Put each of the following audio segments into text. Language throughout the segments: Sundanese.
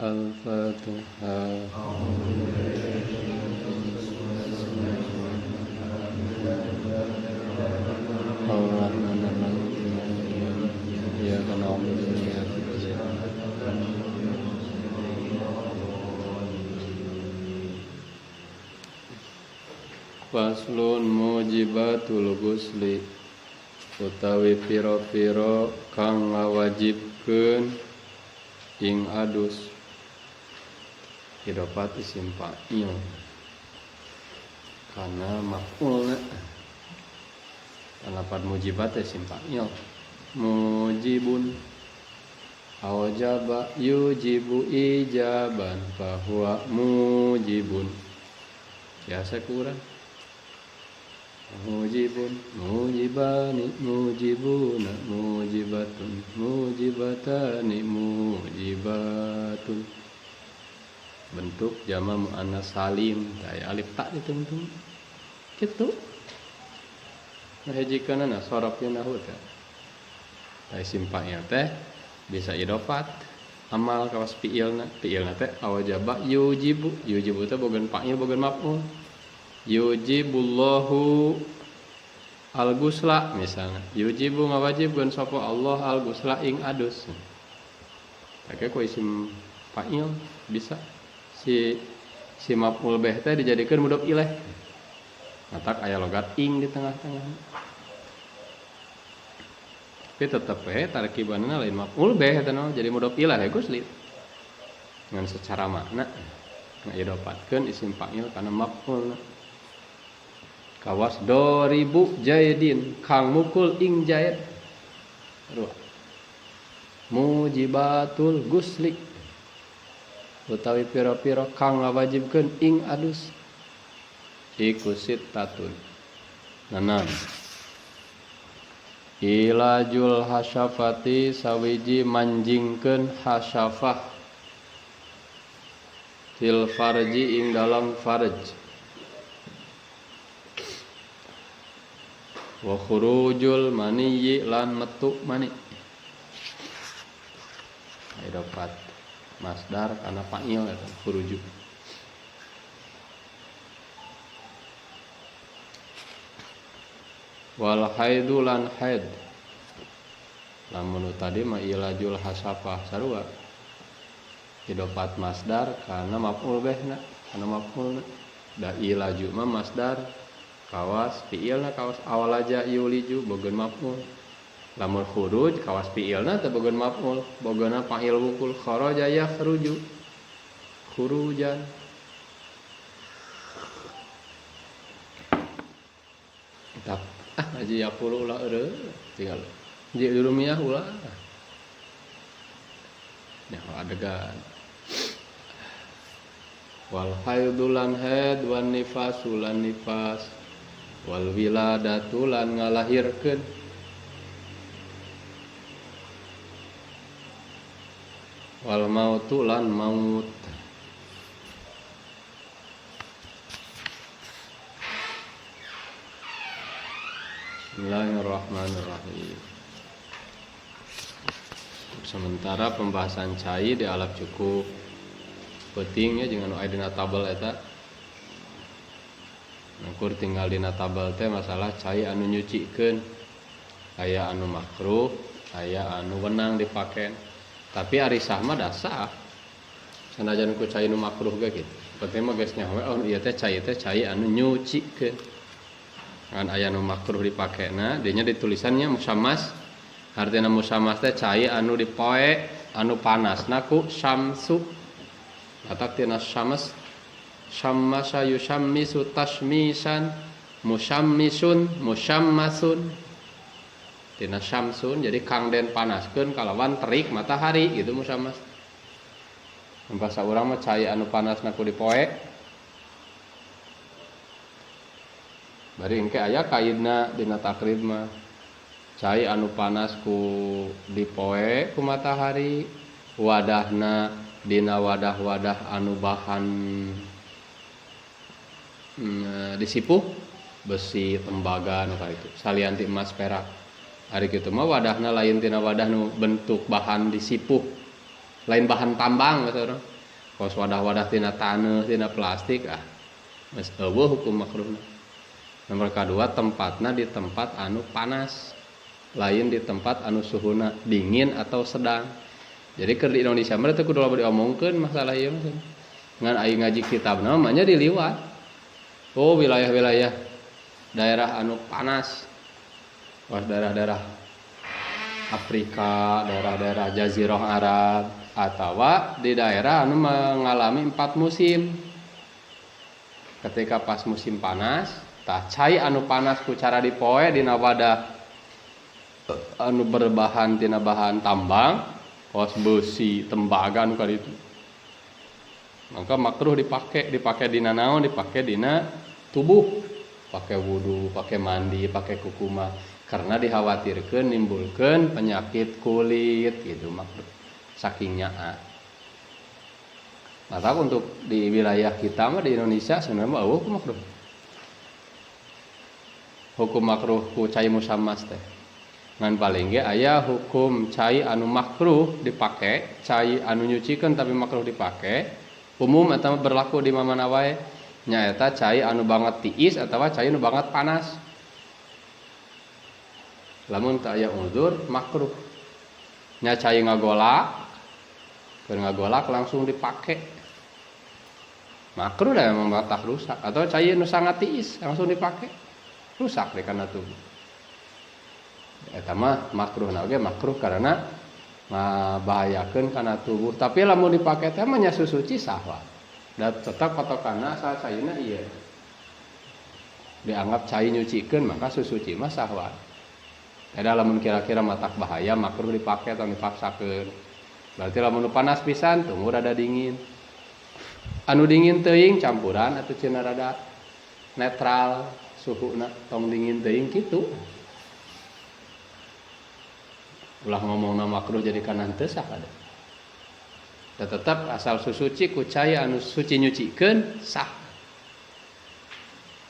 Al-Fatihah. Iyyaka na'budu wa iyyaka nasta'in. Faslun mujibatul ghusli utawi pira-pira kang ngawajibkeun ing adus. Idofat isim fa'il kana maf'ulna. Lapat mujibat isim fa'il. Mujibun awjaba yujibu ijaban fahuwa mujibun. Biasa kurang. Mujibun, mujibani, mujibuna, mujibatun, mujibatani, mujibatun. Bentuk jama muannas salim, aya alif ta ditungtung. Kitu. Nah hijikeunana sorofna nahu teh. Ta isim fa'il teh bisa idofat amal kawas fiilna, fiilna teh awjaba yujibu, yujibu teh bogan fa'il bogan maf'ul. Yujibullahu al-ghusla misalnya. Yujibu ngawajibkeun sapa Allah al-ghusla ing adus. Tah ku isim fa'il bisa si maf'ul bih teh dijadikeun mudhof ilaih. Matak aya logat ing di tengah-tengah. Tapi tetep we tarkibanna lain maf'ul bih eta jadi mudhof ilaih ghusli. Ngan secara makna ngaidofatkeun isim fa'il kana maf'ul. Kawas doribu jaidin kang mukul ing jaid. Mujibatul ghusli utawi pira-pira kang ngawajibkeun ing adus iku sittatun. Nanam ilajul hasyafati sawiji manjingkeun hasyafah fil farji ing dalam farj wa khurujul maniyyi lan metu mani. Idofat masdar kana fa'il eta khuruju. Wal haidu lan haid. Lamun tadi mah ilajul hasafah sarua. Idofat masdar kana maf'ul bihna, kana maf'ulna. Da ilaju mah masdar kawas fi'ilna kawas awalaja yuliju bogeun maf'ul. Lamun khuruj kawas fi'ilna teh bogeun maf'ul, bogeunna fa'il wukul kharaja yakhruju khurujan. Tap ngaji yaqulu ulah eureun tinggal. Ji rumiah ulah. Nya adegan. Wal haidul lan haid wan nifasul lan nifas wal wiladatu lan ngalahirkeun. Wal mautu lan maut. Bismillahirrahmanirrahim. Sementara pembahasan cai di alap cukup pentingnya jangan aya dina tabel eta. Ngukur tinggal dina tabel teh masalah cai anu nyucikeun. Aya anu makruh, aya anu wenang dipake. Tapi ari sah mah da sah. Sanajan ku cai nu makruh ge kitu. Penting mah geus nyaho oh ieu teh cai anu nyucikeun. Ngan aya nu makruh dipakena, dinya ditulisannya musammas. Artina musammas teh cai anu dipoe, anu panasna ku syamsu. Matak tina syams syammasa yusammisu tasmisan musammisun musammasun. Tina syamsun jadi kang den panaskeun kalawan terik matahari gitu musammas. Bahasa urang mah cai anu panasna ku dipoe. Bari engke aya kaidna dina takrib mah. Cai anu panas ku dipoe ku matahari, wadahna dina wadah-wadah anu bahan disipuh besi tembaga nu itu salian ti emas perak. Ari kitu mah wadahna lain tina wadah nu bentuk bahan disipuh, lain bahan tambang kata orang. Kos wadah-wadah tina taneuh, tina plastik ah geus eueuh hukum makruhna. Nomor kadua tempatna di tempat anu panas, lain di tempat anu suhuna dingin atau sedang. Jadi keur di Indonesia mah teu kudu loba diomongkeun masalah ieu mah. Ngan aya ngaji kitabna mah nya diliwat. Oh, wilayah-wilayah daerah anu panas. Kos daerah-daerah Afrika, daerah-daerah Jazirah Arab, atawa di daerah anu mengalami 4 musim. Ketika pas musim panas, tah cai anu panas ku cara dipoe dina wadah anu berbahan tina bahan tambang, kos besi, tembaga anu kaditu. Maka makruh dipake dina naon, dipake dina tubuh, pake wudu, pake mandi, pake kukumah, karena dikhawatirkeun nimbulkeun penyakit kulit gitu makruh saking nyaa. Maka untuk di wilayah kita mah di Indonesia sebenarnya mah eueuh makruh. Hukum makruh ku cai musammas teh. Ngan paling ge aya hukum cai anu makruh dipake, cai anu nyucikeun tapi makruh dipake, umum eta berlaku di mana wae, nyaeta cai anu banget tiis atawa cai anu banget panas. Lamun teu aya uzur makruh. Nya cai ngagolak, keur ngagolak langsung dipake. Makruh dah emang batak rusak, atau cai nu sangat tiis langsung dipake, rusak deh kana tubuh. Eta mah makruhna oge makruh karena ngabahayakeun kana tubuh. Tapi lamun dipake teh mah nya susuci sah wae. Da tetep patokanna asal caina ieu. Dianggap cai nyucikeun maka susuci mah sah wae. Eta lamun kira-kira matak bahaya makruh dipake atau dipaksakeun. Berarti lamun panas pisan tunggu rada dingin. Anu dingin teuing campuran atuh cenah rada netral suhuna tong dingin teuing kitu. Ulah ngomongna makruh jadi kana teu sah ada. Tetep asal susuci ku cai anu suci nyucikeun sah.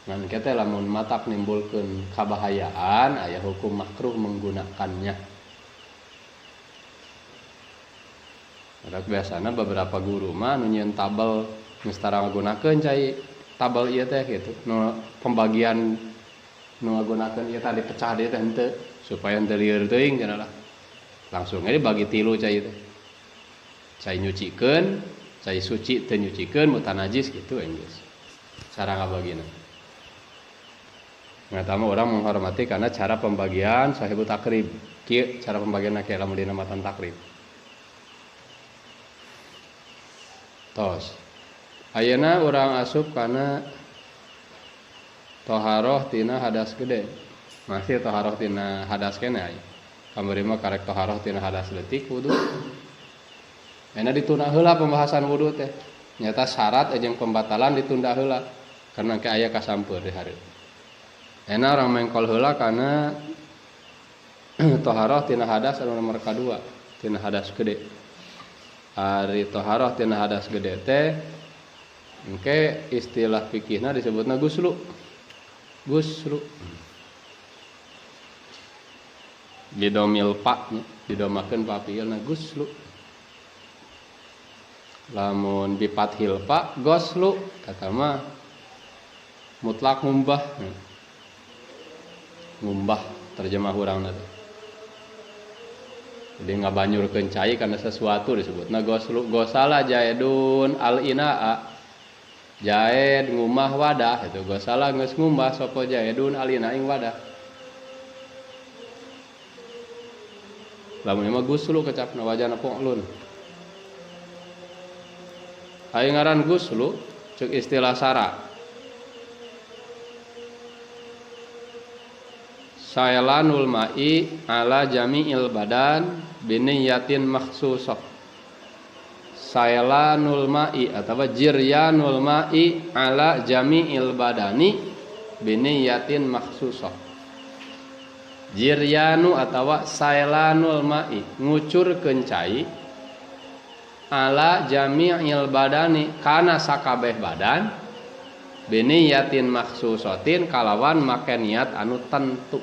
Ngan kita lamun matak nimbulkeun kabahayaan aya hukum makruh menggunakannya. Ada biasana beberapa guru mah nu nyieun tabel geus tara ngagunakeun cai tabel ieu teh gitu. Nu pembagian nu ngagunakeun ieu tadi pecah deui teh henteu supaya henteu lieur teuing cenah lah. Langsung aja dibagi tilu cai teh. Cai nyucikeun, cai suci teu nyucikeun mutanajis gitu enggeus. Cara ngabagina. Ngatama orang menghormati karena cara pembagian sahibu takrib. Kieu cara pembagianna kieu lamun dina matan takrib. Tos. Ayeuna urang asup kana toharoh tina hadas gede. Masih toharoh tina hadas keneh aya. Kamari mah karek toharoh tina hadas leutik wudu. Ayeuna ditunda heula pembahasan wudu teh. Nyata syarat jeung pembatalan ditunda heula karena ke aya kasampeur di hareup. Ayeuna urang mengkol heula kana toharoh tina hadas anu nomor kadua, tina hadas gede. Ari toharoh tina hadas gede teh engke istilah fikihna disebutna guslu. Guslu. Bidomil pa nya, didomakeun pa fiilna guslu. Lamun bifathil pa goslu eta mah mutlak ngumbah. Ngumbah terjemah urangna teh. Jadi ngabanyurkeun cai kana sesuatu disebutna goslu. Gosala jaidun al inaa. Jaid ngumah wadah itu gosala geus ngumbah sapa jaidun al inaa ing wadah. Lamun mah guslu kecapna wajana fa'lun. Aya ngaran guslu ceuk istilah sara. Sailanul ma'i ala jami'il badan biniyatin makhsusah. Sailanul ma'i atau jiryanul ma'i ala jami'il badani biniyatin makhsusah. Jiryanu atau sailanul ma'i ngucurkeun cai ala jami'il badani kana sakabeh badan biniyatin makhsusatin kalawan make niat anu tentu.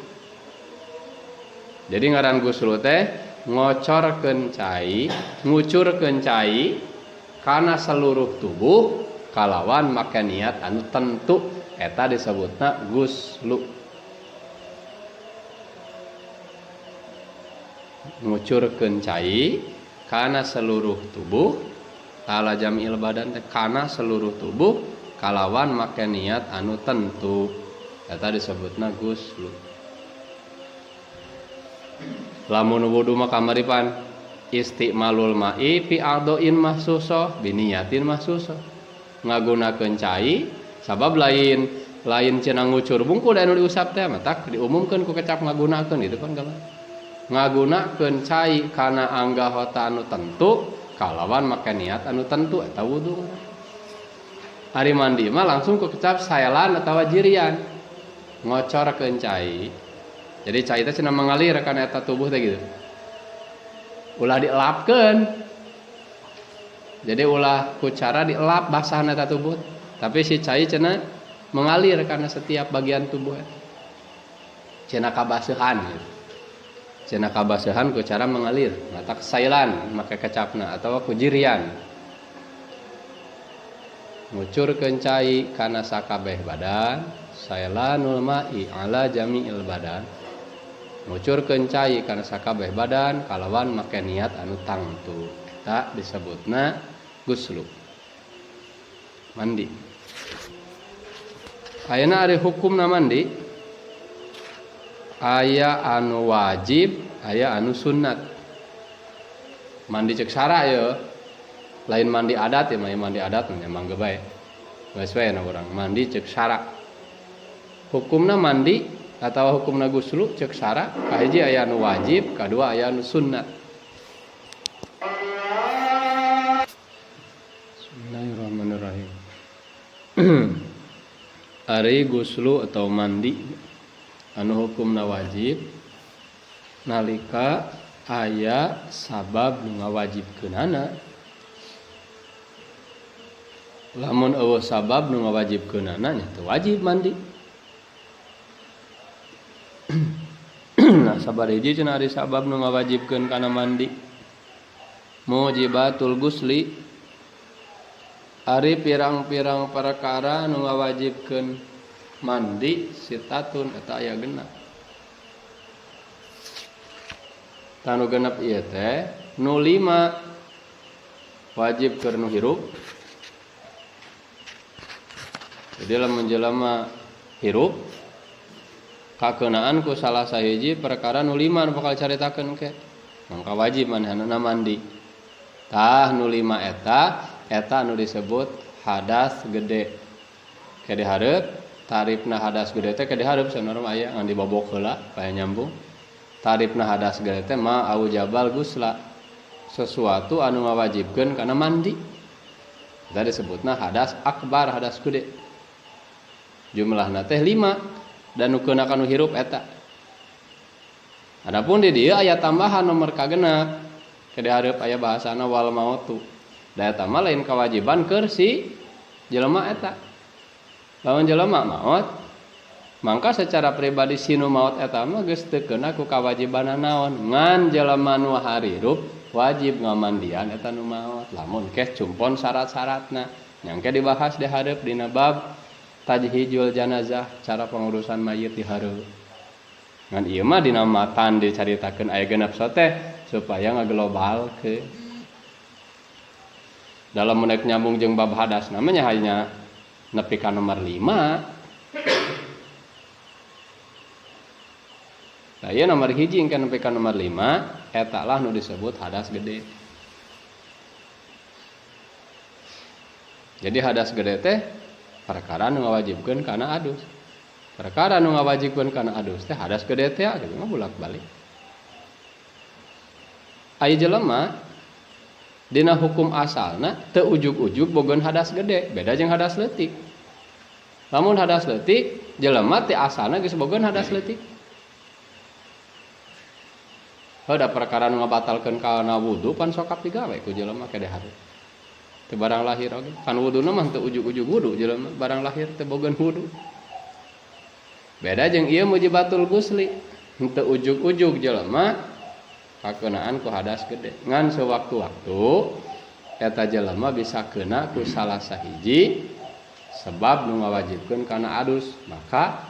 Jadi ngaran guslu teh ngocorkeun cai, ngucurkeun cai kana seluruh tubuh kalawan make niat anu tentu eta disebutna guslu. Ngucurkeun cai kana seluruh tubuh ala jamil badan teh kana seluruh tubuh kalawan make niat anu tentu eta disebutna guslu. Lamun wudu mah kamari pan istimalul ma'i fi a'dha'in mahsusah biniyatin mahsusah, ngagunakeun cai sabab lain lain cenah ngucur bungkul anu diusap teh matak diumumkeun ku kecap ngagunakeun itu kan gampang. Ngagunakeun cai kana anggota anu tentu kalawan make niat anu tentu eta wudu. Ari mandi mah langsung ku kecap saelan atawa jirian ngocorkeun cai. Jadi cai teh cenah mengalir kana eta tubuh teh gitu. Ulah dielapkeun. Jadi ulah ku cara dielap basahna eta tubuh, tapi si cai cenah mengalir kana setiap bagian tubuh eta. Cenah kabaseuhan gitu. Cenah kabaseuhan ku cara mengalir, matak sailan make kecapna atawa ku jirian. Ngucurkeun cai kana sakabeh badan, sailanul ma'i ala jami'il badan. Ngucurkeun cai kana sakabeh badan kalawan make niat anu tangtu. Eta disebutna guslu. Mandi. Ayeuna ari hukumna mandi aya anu wajib, aya anu sunat. Mandi cek sara ye. Lain mandi adat ya, mandi adat mah mangga bae. Geus we na urang mandi cek sara. Hukumna mandi atawa hukumna guslu cek sara, kahiji aya anu wajib, kadua aya anu sunat. Bismillahirrahmanirrahim. Ari guslu atau mandi anu hukumna wajib nalika aya sabab nu ngawajibkeunana. Lamun eueuh sabab nu ngawajibkeunana nya teu wajib mandi. Nah sabar hiji cenah ari sabab nu ngawajibkeun kana mandi. Mujibatul gusli ari pirang-pirang perkara nu ngawajibkeun mandi sitatun eta aya genep. Tanu genep ieu teh nu 5 wajib keur nu hirup. Jadi lamun jelema hirup kakeunaan ku salah sahiji perkara nu 5 nu bakal caritakeun ke mangka wajib manehna mandi. Tah nu 5 eta eta nu disebut hadas gede. Ke dihareup tarifna hadas gede teh ke dihareup sanorma aya ngan dibobok heula supaya nyambung. Tarifna hadas gede teh ma aujabal gusla, sesuatu anu ngawajibkeun kana mandi. Eta disebutna hadas akbar, hadas gede. Jumlahna teh 5 dan nu keuna kanu hirup eta. Adapun di dieu aya tambahan nomor kagenep. Ke dihareup aya bahasana wal mautu. Da eta mah lain kewajiban keur si jelema eta. Lamun jelema maot, mangka secara pribadi si nu maot eta mah geus teu keuna ku kawajibanna naon. Ngan jelema nu harirup wajib ngamandian eta nu maot. Lamun keh cumpon syarat-syaratna. Nyangke dibahas di hareup dina bab tajhijul janazah, cara pengurusan mayit di hareup. Ngan ieu mah dina matan dicaritakeun aya genep soteh supaya ngaglobalkeun. Dalam menek nyambung jeung bab hadas namanya hanya nepi ka nomor 5. Nah, ieu nomor 1 engke nepi ka nomor 5 eta lah nu disebut hadas gede. Jadi hadas gede teh perkara nu ngawajibkeun kana adus. Perkara nu ngawajibkeun kana adus teh hadas gede teh gitu mah bolak-balik. Aya jelema dina hukum asalna teu ujug-ujug bogeun hadas gede, beda jeung hadas leutik. Lamun hadas leutik, jelema teh asalna geus bogeun hadas leutik. Heuh da perkara nu ngabatalkeun kana wudu pan sokap digawe ku jelema ke hareup. Teu barang lahir oge, kan wuduna mah teu ujug-ujug wudu jelema, barang lahir teu bogeun wudu. Beda jeung ieu mujibatul gusli, teu ujug-ujug jelema kakeunaan ku hadas gede. Ngan sewaktu-waktu Eta jelema bisa kena ku salah sahiji sebab nu ngawajibkeun kana adus, maka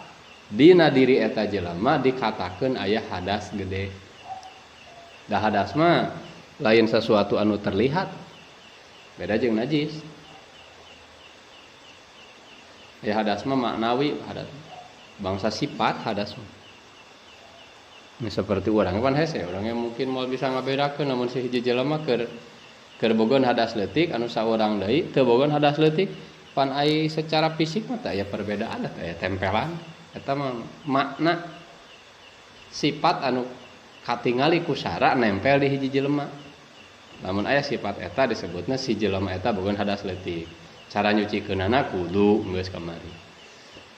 dina diri eta jelema dikatakeun aya hadas gede. Da hadas mah lain sesuatu anu terlihat, beda jeung najis. Ya hadas mah maknawi, hadas bangsa sifat hadas mah. Ini seperti urang kan hese, orangnya mungkin moal bisa ngabedakeun namun si hiji jelema keur bogoan hadas leutik anu saurang deui teu bogoan hadas leutik, pan ai secara fisik mah teu aya perbedaan, teu aya tempelan. Eta mah makna sifat anu katingali ku sara nempel di hiji jelema. Lamun aya sifat eta disebutna si jelema eta bogoan hadas leutik. Cara nyucikeunana kudu geus kamari.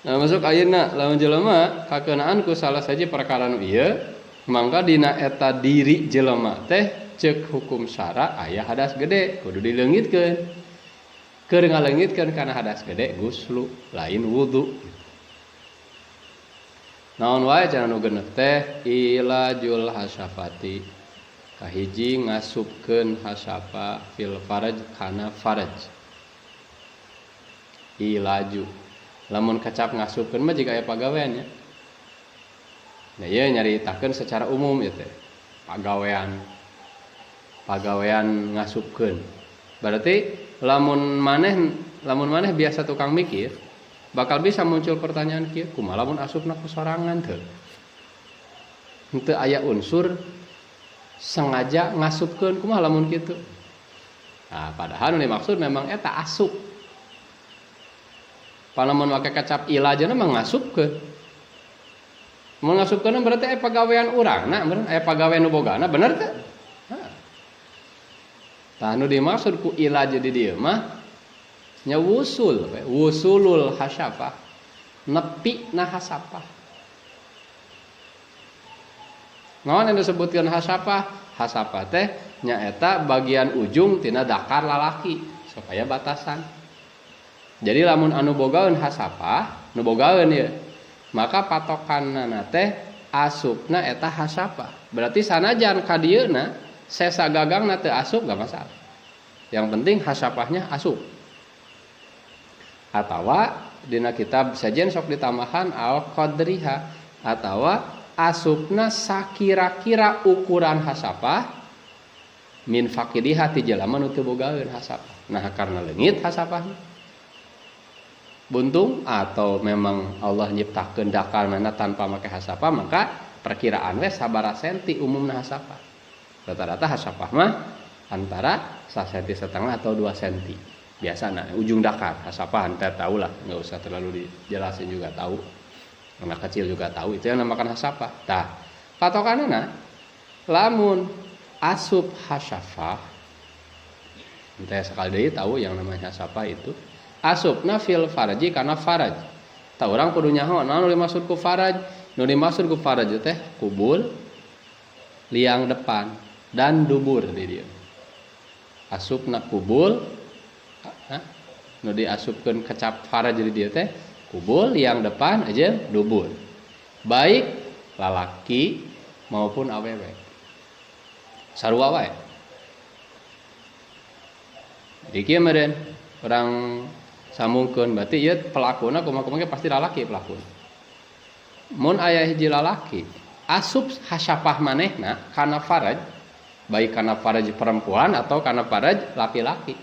Nah masuk ayeuna lamun jelema kakeunaan ku salah saja perkara nu ieu, mangka dina eta diri jelema teh ceuk hukum syara aya hadas gede kudu dileungitkeun. Keur ngaleungitkeun kana hadas gede guslu lain wudu. Naon wae cenah nu genep teh ilajul hasyafati. Kahiji ngasupkeun hasyafa fil faraj kana faraj. Ilaju lamun kecap ngasupkeun mah jiga aya pagawean nya. Nah ieu nyaritakeun secara umum ieu teh. Pagawean. Pagawean ngasupkeun. Berarti lamun maneh biasa tukang mikir, bakal bisa muncul pertanyaan kieu, kumaha lamun asupna ku sorangan teu? Henteu aya unsur sengaja ngasupkeun kumaha lamun kitu. Nah, padahal nu dimaksud memang eta asup. Palamun make kecap ilajana mah ngasupkeun. Mun ngasupkeun berarti aya pagawean urangna, bener aya pagawean nu bogana, bener teu? Tah nu dimaksud ku ilaj di dieu mah nya wusul, wusulul hasyafah. Nepi na hasapah. Naon anu disebutkeun hasyafah? Hasapah teh nyaeta bagian ujung tina dakar lalaki supaya batasan. Jadi lamun anu bogaeun hasapah, nu bogaeun ieu, maka patokanna teh asupna eta hasapah. Berarti sanajan ka dieuna sesa gagangna teu asup gak masalah. Yang penting hasapahnya asup. Atawa dina kitab sejen sok ditambahan al qadriha atawa asupna sakira-kira ukuran hasapah min faqidiha ti jelema nu teu bogaeun hasapah. Nah karena leungit hasapahna buntung atau memang Allah nyiptakeun dakar mana tanpa make hasapah, maka perkiraan we sabaraha senti umumna hasapah. Rata-rata hasapah mah antara 1,5 senti atau 2 senti. Biasa nah ujung dakar hasapah ente tahu lah, nggak usah terlalu dijelasin juga tahu. Anak kecil juga tahu itu yang namakan hasapah. Tah, patokanana lamun asup hasafah ente sekali deui tahu yang namanya hasapah itu asupna fil farji kana faraj. Tah urang kudu nyaho naon nu dimaksud ku faraj? Nu dimaksud ku faraj teh kubul liang depan dan dubur di dieu. Asupna kubul, nu diasupkeun kecap faraj di dieu teh kubul liang depan aja dubur. Baik lalaki maupun awewe. Sarua wae. Jadi kieu meureun urang sambungkeun berarti ieu pelakuna kumaha-kumaha pasti lalaki pelakuna. Mun aya hiji lalaki asup hasyafah manehna kana faraj, baik kana faraj perempuan atau kana faraj laki-laki,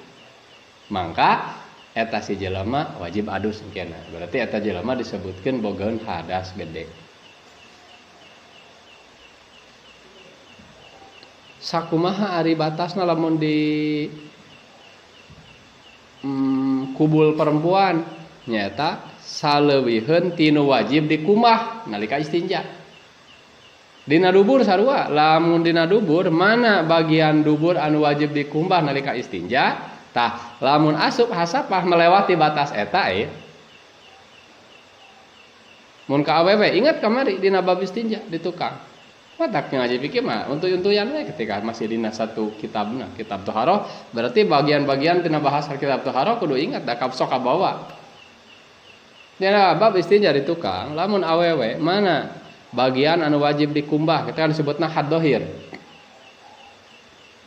mangka eta si jelema wajib adus engkena. Berarti eta jelema disebutkeun bogaeun hadas gede. Sakumaha ari batasna lamun di kubul perempuan nyaeta saleuwiheun tinu wajib dikumbah nalika istinja. Dina dubur sarua, lamun dina dubur mana bagian dubur anu wajib dikumbah nalika istinja, tah lamun asup hasapah melewati batas eta Mun ka awewe ingat kamari dina bab istinja di tukang. Matak ngaji fikih mah untuy-untuyan we ketika masih dina satu kitabna, kitab Thaharah, berarti bagian-bagian tina bahasa kitab Thaharah kudu ingat da sok kabawa. Dina bab istinja di tukang, lamun awewe mana bagian anu wajib dikumbah, kita kan disebutna had dohir.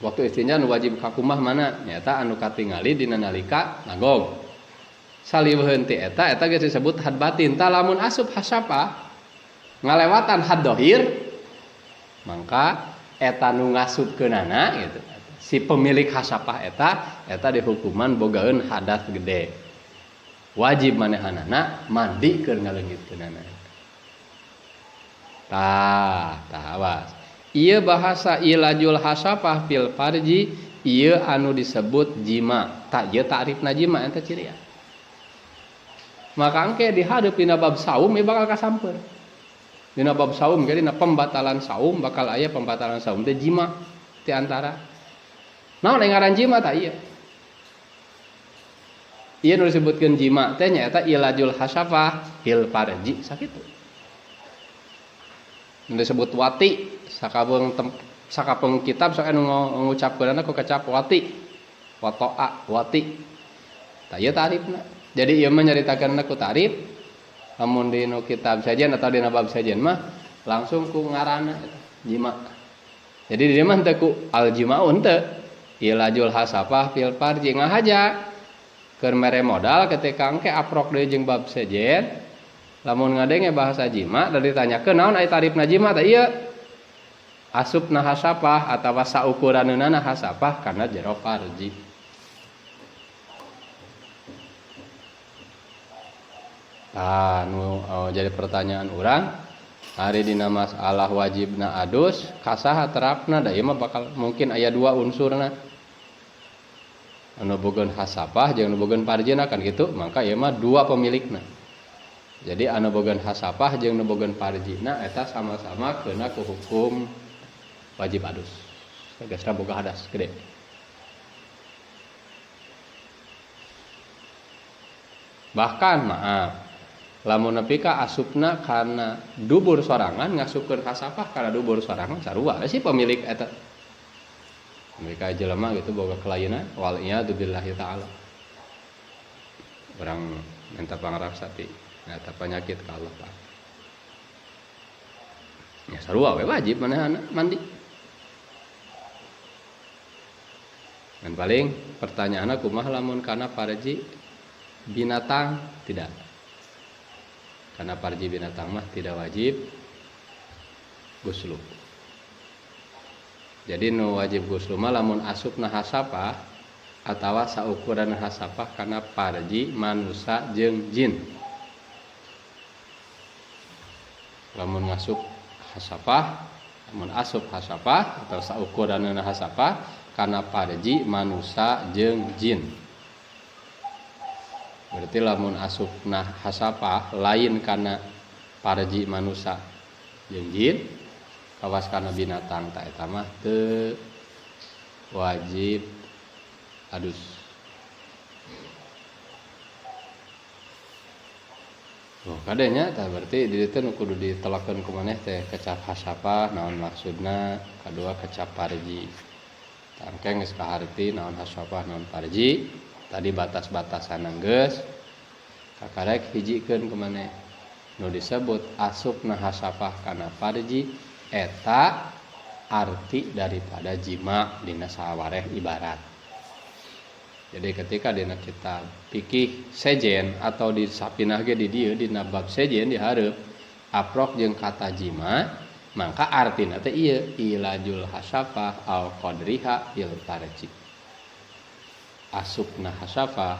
Waktu istinja nu wajib kakumah mana? Nyata anu katingali dina nalika nagog. Saliweuheun ti eta, eta geus disebut had batin. Tah lamun asup hasyafah ngalewatan had dohir, mangka eta nu ngasupkeunana gitu. Si pemilik hasyafah eta, eta dihukuman bogaeun hadas gede. Wajib manehanana mandi keur ngaleungitkeunana. Tah, tah awas. Ieu bahasa ilajul hasyafah fil farji ieu anu disebut jima. Tah ieu ta'rifna jima eta cirian. Maka engke dihadeup dina bab saum ieu bakal kasamper. Dina bab saum ge dina pembatalan saum bakal aya pembatalan saum teh jima ti antara. Naon ngaran jima tah ieu? Ieu nu disebutkeun jima teh nyaeta ilajul hasyafah fil farji sakitu. Nu disebut wati sakabeung kitab sok anu ngucapkeunana ku kecap wati. Watoa wati. Tah ieu tarifna. Jadi ieu mah nyaritakeunna ku tarif. Lamun di nu kitab sejen atau dina bab sejen mah langsung ku ngaranna eta jima. Jadi di dieu mah teu ku al jima'u henteu. Ilajul hasafah fil farji ngahaja. Keur mere modal ketika engke aprok deui jeung bab sejen, lamun ngadenge bahasa jima da ditanyakeun naon aya tarifna jima tah ieu. Asupna hasafah atawa saukuraneunana hasafah kana jero farji. Tah nu jadi pertanyaan urang ari dina masalah wajibna adus kasaha terapna da ieu mah bakal mungkin aya dua unsurna. Anu bogeun hasafah jeung anu bogeun farjina kan gitu, maka ieu mah dua pemilikna. Jadi anu bogeun hasafah jeung anu bogeun farjina eta sama-sama kena ku hukum wajib adus. Tegasna boga hadas gede. Bahkan maaf, lamun nepi ka asupna kana dubur sorangan ngasupkeun hasafah kana dubur sorangan sarua si pemilik eta. Mereka jelema gitu boga kelainan wal iyadu billahi taala. Urang minta pangarap sapi, eta penyakit ka Allah taala. Ya sarua we wajib manehna mandi. Dan paling pertanyaanna kumaha lamun kana farji binatang? Tidak. Karena farji binatang mah tidak wajib guslu. Jadi nu wajib guslu mah lamun asupna hasafah atawa saukuran hasafah kana farji manusa jeung jin. Lamun ngasup hasafah, lamun asup hasafah atau saukuranna hasafah kana farji manusa jeung jin. Berarti lamun asupna hasafah lain kana farji manusa jeung jin, kawas kana binatang ta eta mah teu wajib adus. Oh, kadenya tah berarti di dieu teh nu kudu ditelakeun ku maneh teh kecap hasafah naon maksudna, kadua kecap farji. Tah engke geus kaharti naon hasafah naon farji, tadi batas-batasan geus kakarek hijikeun ku maneh. Nu disebut asupna hasafah kana farji eta arti daripada jima dina sawareh ibarat. Jadi ketika dina kitab fikih sejen atau di sapinah ge di dieu dina bab sejen dihareup aprok jeung kata jima, maka artina teh ieu ilajul hasafah al qadriha fil farji. Asupna hasafah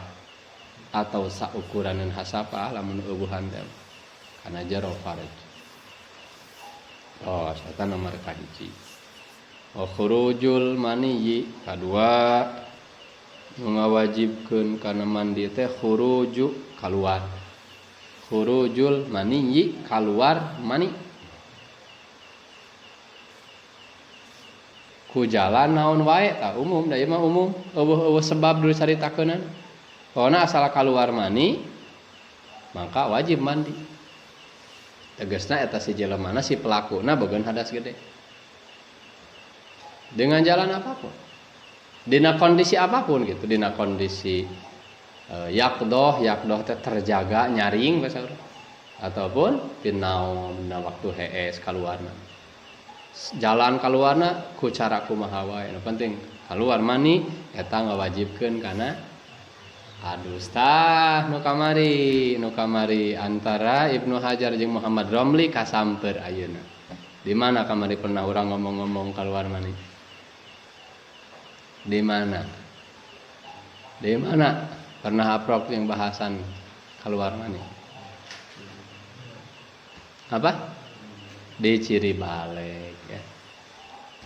atau saukuraneun hasafah lamun eueuhan teh kana jero farj. Oh, eta nomor kahiji. Wa khurujul maniyyi kadua nu ngawajibkeun kana mandi teh khuruju kaluar. Khurujul maniyyi kaluar mani. Ku jalan naon wae tah umum da ieu mah umum eueuh-eueuh sebab dulu caritakeunana. Pokona asal kaluar mani maka wajib mandi. Tegasna eta si jelemana si pelakuna boga hadas gede. Dengan jalan apapun. Dina kondisi apapun gitu, dina kondisi yakdoh, yakdoh teh terjaga nyaring bahasa urang. Ataupun dina dina waktu hees kaluarna. Jalan kaluarna ku cara kumaha wae, nu penting Kaluar mani eta ngawajibkeun kana adus. Tah nu kamari antara Ibnu Hajar jeung Muhammad Romli kasamper ayeuna. Di mana kamari pernah urang ngomong-ngomong kaluar mani? Di mana? Di mana pernah aprok yang bahasan keluar mani? Apa? Di ciri balik ya.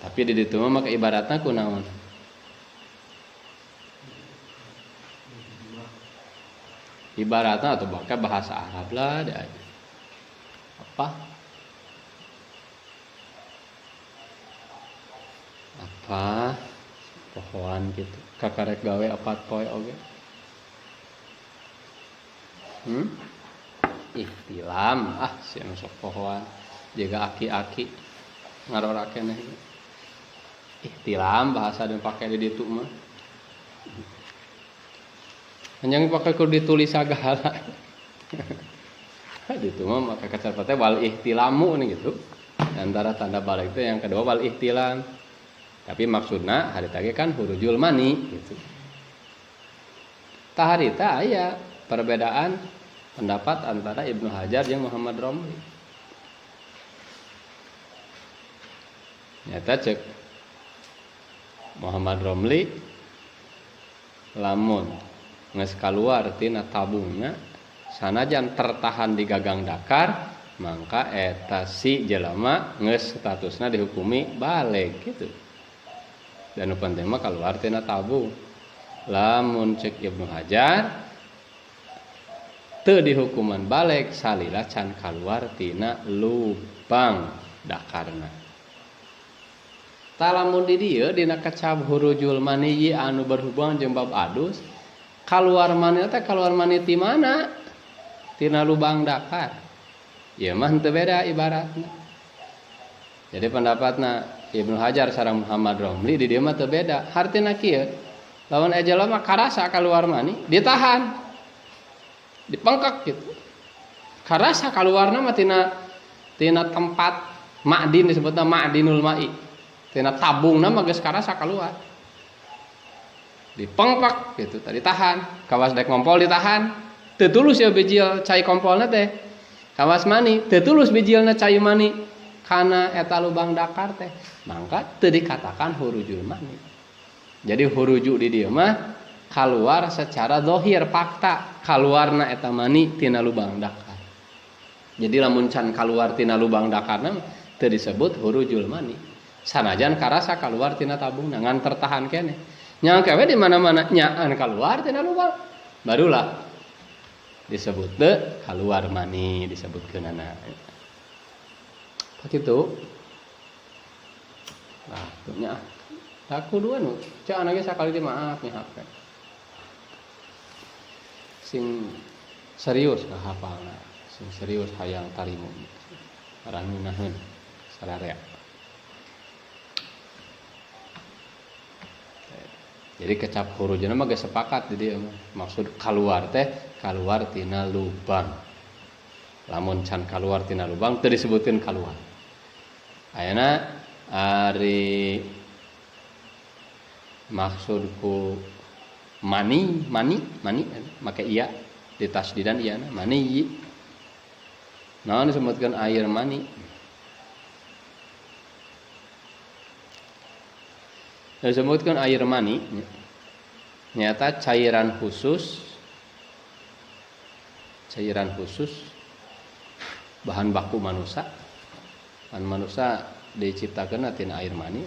Tapi di ditu mah maka ibaratna kunaon? Ibaratna atau bahkan bahasa Arab lah dia. Apa? Apa? Pohoan gitu. Kakarek gawe opat poe oge. Ihtilam ah si anu sok pohoan jaga aki-aki ngarora keneh. Ihtilam bahasa nu pake di ditu mah. Anjang pake kudu ditulis sagala. Ditu mah maka kacarpa teh wal ihtilamu nih gitu. Antara tanda balik teh yang kedua wal ihtilam. Tapi maksudna harita ge kan hurujul mani gitu. Tah harita aya perbedaan pendapat antara Ibnu Hajar jeung Muhammad Romli. Nyata cek Muhammad Romli lamun geus kaluar tina tabungna sanajan tertahan di gagang dakar mangka eta si jelema geus statusna dihukumi balig gitu. Dan nu penting mah kaluar tina tabung. Lamun cek Ibnu Hajar teu dihukuman balik salila can kaluar tina lubang dakarna. Tah lamun di dieu dina kecap hurujul mani anu berhubungan jeung bab adus, kaluar mani teh kaluar mani ti mana? Tina lubang dakar. Ieu mah henteu beda ibaratna. Jadi pendapatna Ibnu Hajar sareng Muhammad Romli di dieu mah teu beda. Hartina kieu, lamun ejel mah karasa kaluar mani ditahan. Dipengkek gitu. Karasa kaluarna mah tina tempat ma'din disebutna ma'dinul ma'i. Tina tabungna mah geus karasa kaluar. Dipengkek gitu, tadi tahan. Kawas dek ngompol ditahan. Teu tulus ya bijil cai kompolna teh. Kawas mani, teu tulus bijilna cai mani. Kana eta lubang dakar teh. Mangka teu dikatakan hurujul mani. Jadi huruju di dieu mah kaluar secara zahir fakta kaluarna eta mani tina lubang dakar. Jadi lamun can kaluar tina lubang dakarna teu disebut hurujul mani. Sanajan karasa kaluar tina tabungna ngan tertahan keneh. Nya kewe di mana-mana nyaan kaluar tina lubang. Barulah disebut teu kaluar mani disebutkeunana. Kitu. Nah, tuh nya. Aku dua nu, cak anaknya sakali di maaf nih HP. Sing serius ngahapalna, sing serius hayang tarimu. Arang ngeunaheun sararea. Jadi kecap hurujna mah geus sepakat di dieu mah. Maksud kaluar teh kaluar tina lubang. Lamun can kaluar tina lubang teu disebutkeun kaluar. Ayeuna ari maksudku mani mani mani make iya ditasdidan iya na mani. Naon disebutkeun air mani? Disebutkan air mani nyata cairan khusus, cairan khusus bahan baku manusia. Kan manusia diciptakeun tina air mani.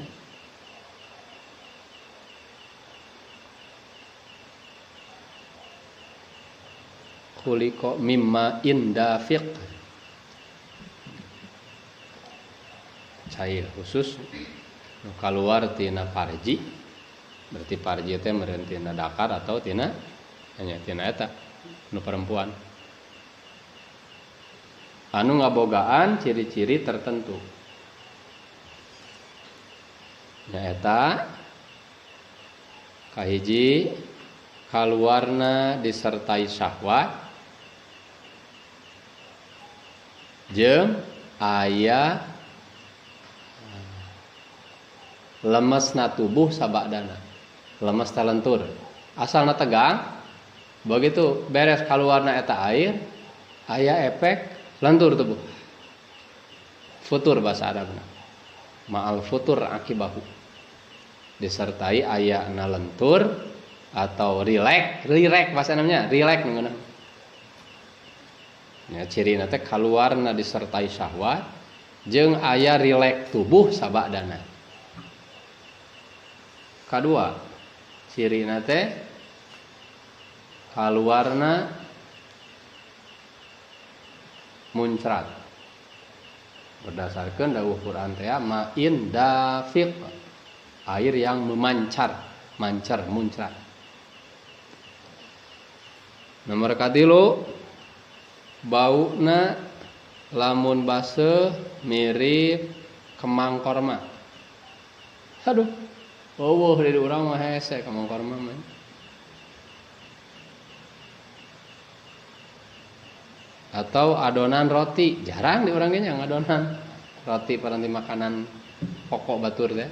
Khuliqa mimma indafiq, cair khusus nu kaluar tina parji, berarti parji teh meureun tina dakar atau tina hanya tina eta nu perempuan anu ngabogaan ciri-ciri tertentu nyaeta kahiji kaluarna disertai syahwat jeung aya lemesna tubuh sabadana. Lemes teh lentur. Asalna tegang, begitu beres kaluarna eta air, aya efek lentur tubuh. Futur bahasa Arabna. Ma'al futur akibahu. Disertai ayana lentur atau rilek, rilek bahasa namanya, rilek ngeunah. Ya cirina teh kaluarna disertai syahwat jeung aya rilek tubuh sabadana. Kadua, cirina teh kaluarna muncrat. Berdasarkan dawuh Quran teh ma'in dafiq, air yang memancar, mancar, muncrat. Nomor katilu, bauna lamun baseuh mirip kemang korma. Aduh, eueuh di urang mah hese kemang korma mah. Atau adonan roti, jarang di urang ge nya ngadonan roti paranti makanan pokok batur teh.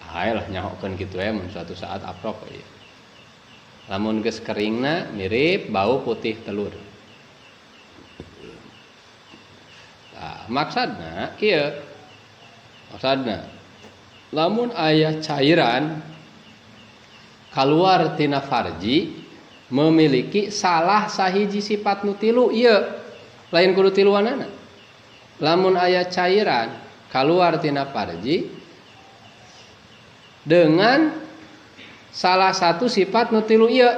Hae lah nyahokeun kitu we mun suatu saat aprok ieu. Lamun geus keringna mirip bau putih telur. Tah, maksudna kieu. Maksudna lamun aya cairan kaluar tina farji memiliki salah sahiji sifat nu tilu ieu, lain kudu tiluanana. Lamun aya cairan kaluar tina farji dengan salah satu sifat nu tilu ieu,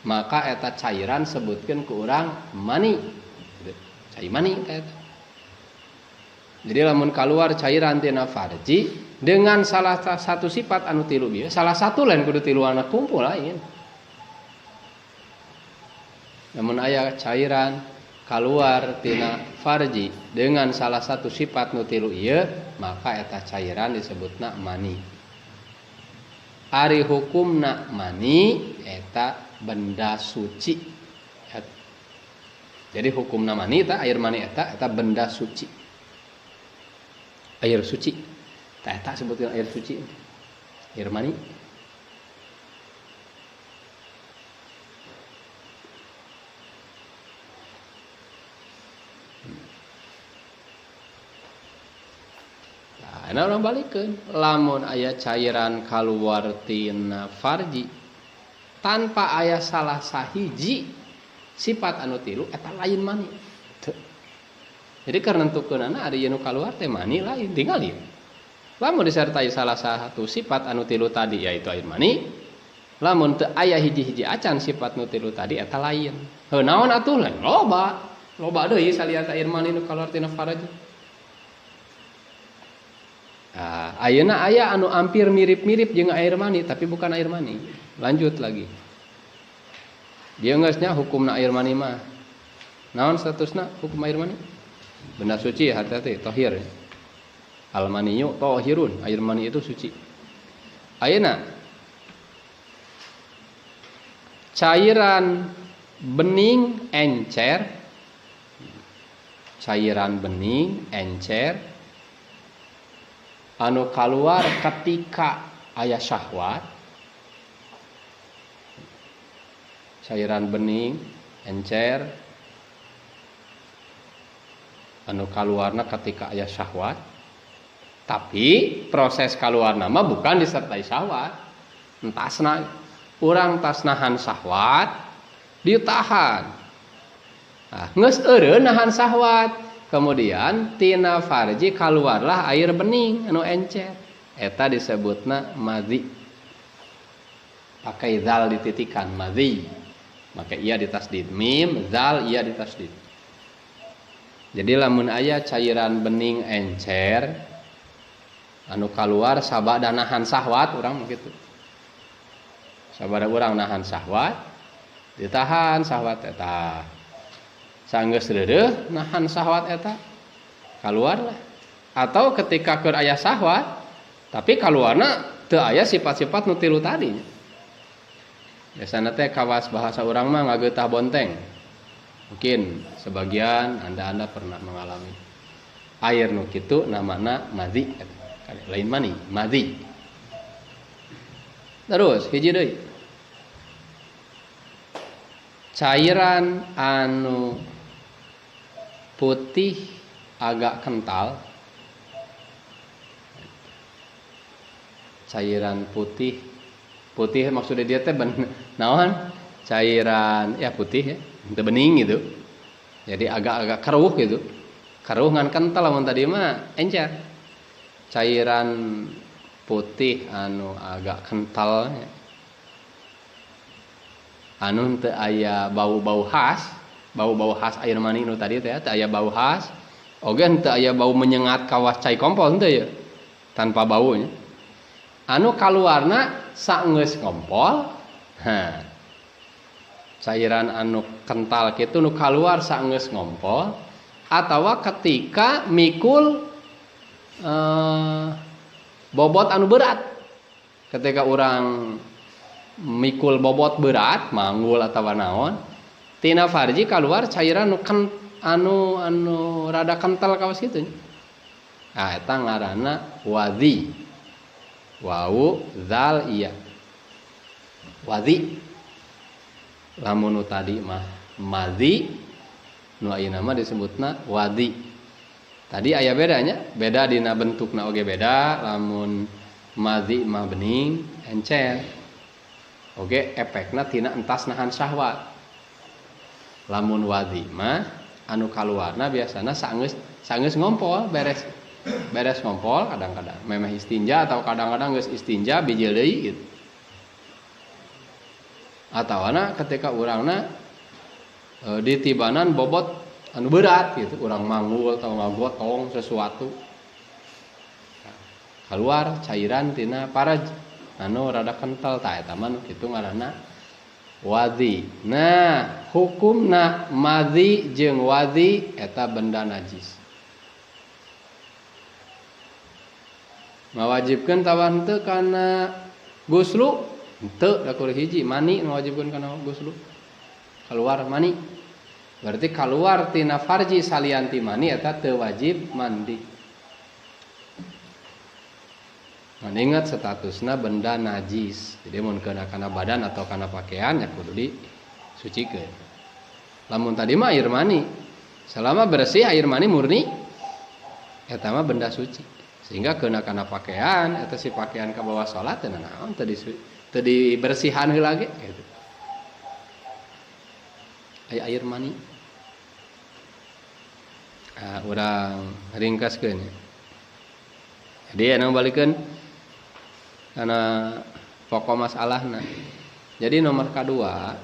maka eta cairan sebutkeun ku urang mani. Cai mani eta. Jadi lamun kaluar cairan tina farji dengan salah satu sifat anu tilu ieu, salah satu lain kudu tiluanana kumpul lain. Namun aya cairan kaluar tina farji dengan salah satu sifat nu tilu ieu, maka eta cairan disebutna mani. Ari hukumna mani eta benda suci. Jadi hukumna mani eta air mani eta eta benda suci. Air suci. Eta eta sebutkeun air suci. Air mani. Nah, orang balikeun lamun aya cairan kaluar tina farji tanpa aya salah sahiji sifat anu tilu eta lain mani. Teu. Jadi keur nentukeunana ari nu kaluar teh mani lain tinggal ieu. Lamun disertai salah satu sifat anu tilu tadi yaitu air mani, lamun teu aya hiji-hiji acan sifat nu tilu tadi eta lain. Heuh naon atuh lain loba. Loba deui salian air mani nu kaluar tina farji. Nah, ayeuna aya anu hampir mirip-mirip jeung air mani tapi bukan air mani. Lanjut lagi. Dia geus nya hukumna air mani mah. Naon statusna hukum air mani? Benda suci, hati-hati, tohir. Al maniyu tohirun, air mani itu suci. Ayeuna cairan bening encer, cairan bening encer anu kaluar ketika aya syahwat, cairan bening encer anu kaluarna ketika aya syahwat, tapi proses kaluarna mah bukan disertai syahwat. Entasna urang tas nahan syahwat ditahan. Nah, geus eureun nahan syahwat, kemudian tina farji kaluarlah air bening anu encer. Eta disebutna madzi. Pakai zal dititikan madzi. Maka ia ditasdid mim, zal ia ditasdid. Jadi lamun aya cairan bening encer anu kaluar sabada nahan syahwat urang mah kitu. Sabada urang nahan syahwat, ditahan syahwat eta. Sanggeus reureuh nahan syahwat eta kaluarlah. Atau ketika keur aya syahwat tapi kaluarna teu aya sifat-sifat nu tilu tadi. Biasana teh kawas bahasa urang mah ngageutah bonteng. Mungkin sebagian anda-anda pernah mengalami. Air nu kitu namana madzi, lain mani, madzi. Terus hiji deui. Cairan anu putih agak kental. Cairan putih. Putih maksudnya dia teh naon? Cairan ya putih ya, teu bening gitu. Jadi agak-agak keruh gitu. Keruh ngan kental lamun tadi mah encer. Cairan putih anu agak kental ya. Anu teu aya bau-bau khas, bau-bau khas air mani nu tadi teh teu aya bau khas. Oge teu aya bau menyengat kawas cai kompol henteu ya. Tanpa baunya. Anu kaluarna saenggeus ngompol. Ha. Cairan anu kental kitu nu kaluar saenggeus ngompol atawa ketika mikul bobot anu berat. Ketika orang mikul bobot berat, manggul atawa naon, tina farji keluar cairan nu anu rada kental kawas kitu. Ah eta ngaranna wadhi. Wau zal iya. Wadhi. Lamun nu tadi mah madhi, nu ayeuna mah disebutna wadhi. Tadi aya bedanya, beda dina bentukna oge beda, lamun madhi mah bening, encer. Oge efekna tina entas nahan syahwat. Lamun wadhi mah anu kaluarna biasana saenggeus ngompol, beres ngompol kadang-kadang memeh istinja atau kadang-kadang geus istinja bijil deui gitu. Atawana ketika urangna ditibanan bobot anu berat gitu, urang manggul atau ngagotong sesuatu, keluar cairan tina paraj anu rada kental, tah eta mah nu kitu ngaranna wadhi. Nah, hukumna madhi jeung wadhi eta benda najis. Ngawajibkeun tawa henteu kana guslu? Henteu, da kudu hiji mani ngawajibkeun kana guslu. Keluar mani. Berarti keluar tina farji salian ti mani eta teu wajib mandi. Nah, ingat statusna benda najis. Jadi mun kena kana badan atau kana pakaian ya kudu disucikeun. Lamun tadi mah air mani, selama bersih air mani murni eta mah benda suci. Sehingga kena kana pakaian eta si pakaian ka bawah salat teh naon teu dibersihan heula ge gitu. Aya air mani. Ah, urang ringkaskeun ya. Jadi anu balikeun kana pokok masalahna. Jadi nomor kadua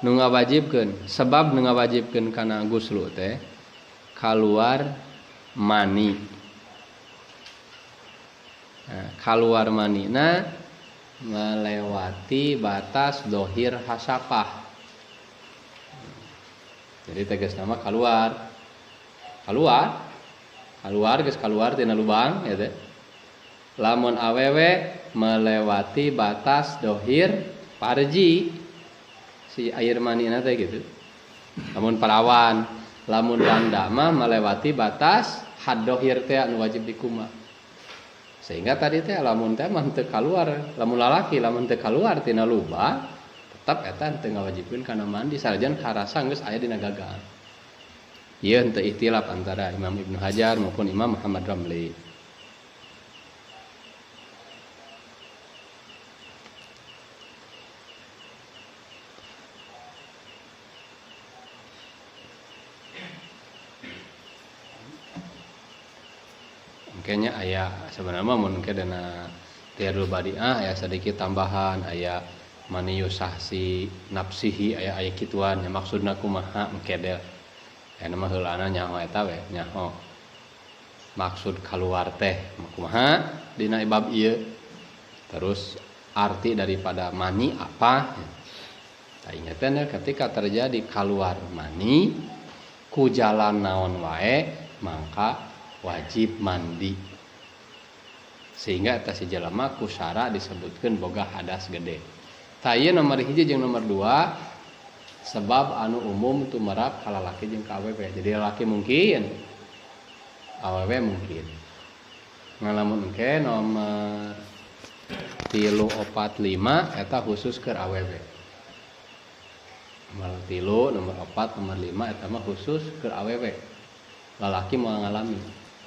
nu ngawajibkeun, sebab nu ngawajibkeun kana guslu teh kaluar mani. Nah, kaluar manina melewati batas dohir hasapah. Jadi tegas nama keluar. Keluar geus keluar tina lubang ya teh. Lamun awewe melewati batas dohir parji si air manina teh gitu. Lamun perawan, lamun randa mah melewati batas had dohir teh anu wajib dikumbah. Sehingga tadi teh lamun teh mah teu kaluar, lamun lalaki lamun teu kaluar tina lubang tetap eta teu ngawajibkeun kana mandi sanajan karasa geus aya dina gagang. Ieu henteu ikhtilaf antara Imam Ibnu Hajar maupun Imam Muhammad Ramli. Kayaknya aya sebenarnya mun ke dina Riyadul Badiah aya sedikit tambahan, aya maniyu sahsi nafsihi, aya aya kituan ya maksudna kumaha engke del. Aya mah heulana nyaho eta we, nyaho maksud kaluar teh kumaha dina bab ieu. Terus arti daripada mani apa? Tah ingetan ya ketika terjadi kaluar mani ku jalan naon wae maka wajib mandi. Sehingga eta si jelema ku syara disebutkeun boga hadas gede. Tah ieu nomor 1 jeung nomor 2 sebab anu umum tumerap ka lalaki jeung ka awewe. Jadi lalaki mungkin, awewe mungkin. Ngalamun engke nomor 3 4 5 eta khusus keur awewe. Nomor 3, nomor 4, nomor 5 eta mah khusus keur awewe. Lalaki moal ngalami.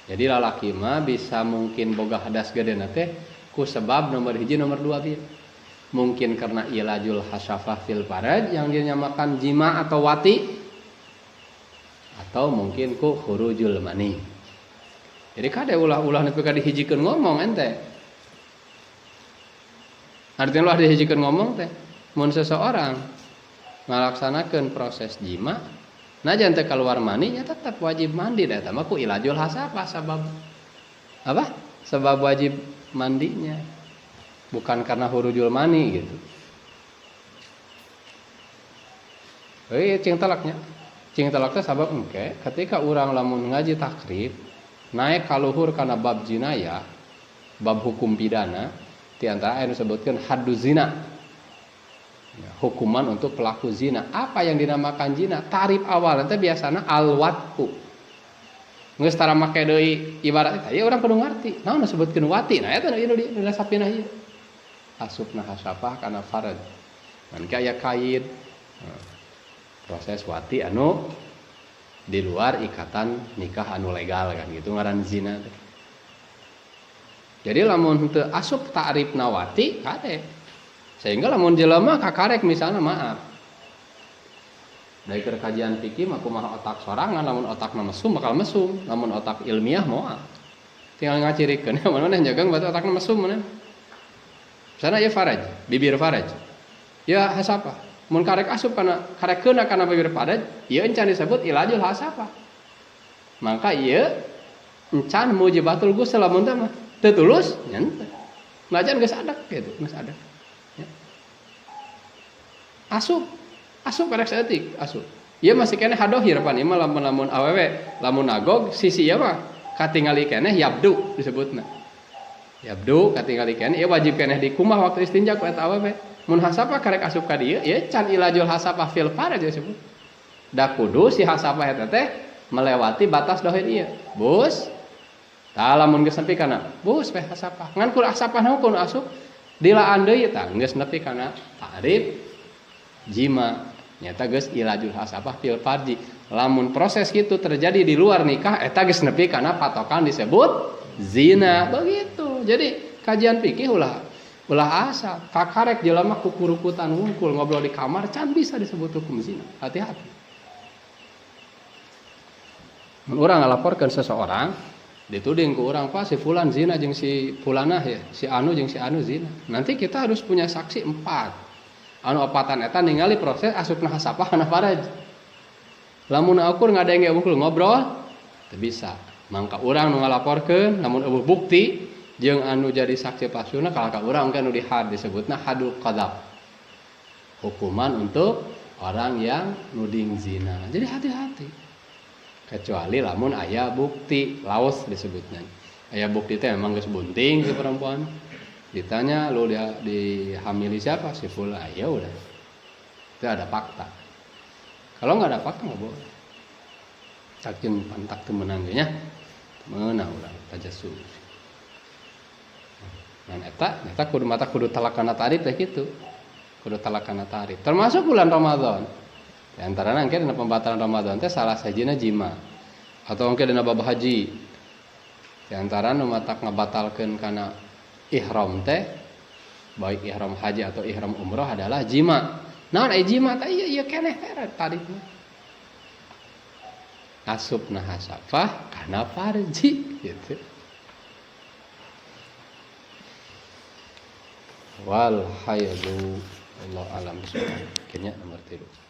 Jadi lalaki mah bisa mungkin boga hadas gedena teh ku sebab nomor 1 nomor 2 bieu. Mungkin karena ilajul hasyafah fil faraj yang dinamakan jima atau wati, atau mungkin ku khurujul mani. Jadi kade ulah-ulah nepi ka dihijikeun ngomong ente. Artinya ulah dihijikeun ngomong teh mun seseorang ngalaksanakeun proses jima najan teu keluar maninya tetap wajib mandi da eta mah ku ilajul hasyafah sabab apa? Sebab wajib mandinya. Bukan karena hurujul mani gitu. Cing talaknya. Cing talak teh sabab engke ketika urang lamun ngaji takrib naik kaluhur kana bab jinayah, bab hukum pidana, di antara anu disebutkeun haddu zina. Ya, hukuman untuk pelaku zina. Apa yang dinamakan zina? Tarif awal nanti biasana al-wat'u. Geus tara make deui ibarat eta, ya urang kudu ngarti. Naon disebutkeun wati? Nah eta nu di sapina ieu. Asupna hasyafah kana faraj. Ngan aya kaid. Nah, proses wati anu di luar ikatan nikah anu legal kan gitu ngaran zina teh. Jadi lamun teu asup ta'rifna wati kade. Sehingga lamun jelema kakarek misalnya maaf. Dari kajian fikih mah kumaha otak sorangan, lamun otakna mesum bakal mesum, lamun otak ilmiah moal. Tinggal ngacirikeun mana jagang batu otakna mesum mana. Sana ya faraj, bibir faraj. Ya hasapah. Mun karek asup kana karek keuna kana bibir faraj, ieu encan disebut ilajul hasapah. Maka ieu encan mujibatul ghusl lamun teh mah teu tulus nya henteu. Najan geus adak gitu, geus adak. Ya. Asup, asup karek saeutik, asup. Ieu masih keneh hadohir pan ieu mah lamun awewe, lamun nagog sisi ieu mah katingali keneh yabdu disebutna. Yabdu katingali keneh ieu wajib keneh dikumah waktu istinja ku eta awewe. Mun hasapah karek asup ka dieu, ieu can ilajul hasapah fil faraj disebut. Da kudu si hasapah eta teh melewati batas dohir ieu. Bus tah lamun geus nepi kana bus peh hasapah. Ngan kur hasapahna kudu asup dilaan deui tah geus nepi kana ta'rif jima. Nyata geus ilajul hasapah fil farji. Lamun proses kitu terjadi di luar nikah eta geus nepi kana patokan disebut zina. Begitu. Jadi kajian fikih ulah asal kakarek jelema kukurukutan wungkul ngobrol di kamar can bisa disebut hukum zina. Hati-hati. Mun urang ngalaporkeun seseorang dituding ku urang pak si fulan zina jeung si fulanah ya, si anu jeung si anu zina. Nanti kita harus punya saksi 4. Anu opatan eta ningali proses asupna hasapah kana faraj. Lamun akur ngadenge wungkul ngobrol teu bisa. Mangka urang nu ngalaporkeun lamun eueuh bukti jeung anu jadi saksi palsuna kalah ka urang kan nu dihad disebutna hadul qadzaf. Hukuman untuk orang yang nuding zina. Jadi hati-hati. Kecuali lamun aya bukti laos disebutnya. Aya bukti teh memang geus bunting si perempuan. Ditanya lu dia dihamili siapa? Si fulan. Ya udah. Itu ada fakta. Kalau nggak ada fakta nggak boleh. Tak jeung pantak teu meunang ge nya. Meunang urang tajassus. Ngan eta kudu mata kudu talakana tarif teh kitu. Kudu talakana tarif. Termasuk bulan Ramadan. Di antarana engke dina pembatalan Ramadan teh salah sahijina jima. Atau engke dina bab haji. Di antara nu matak ngabatalkeun kana ihram teh baik ihram haji atau ihram umroh adalah jima. Naon ai jima teh ieu keneh teh tarifna. Asupna hasafah kana farji gitu. Wal haidhu Allah alam bisawab. Kayaknya nomor 3.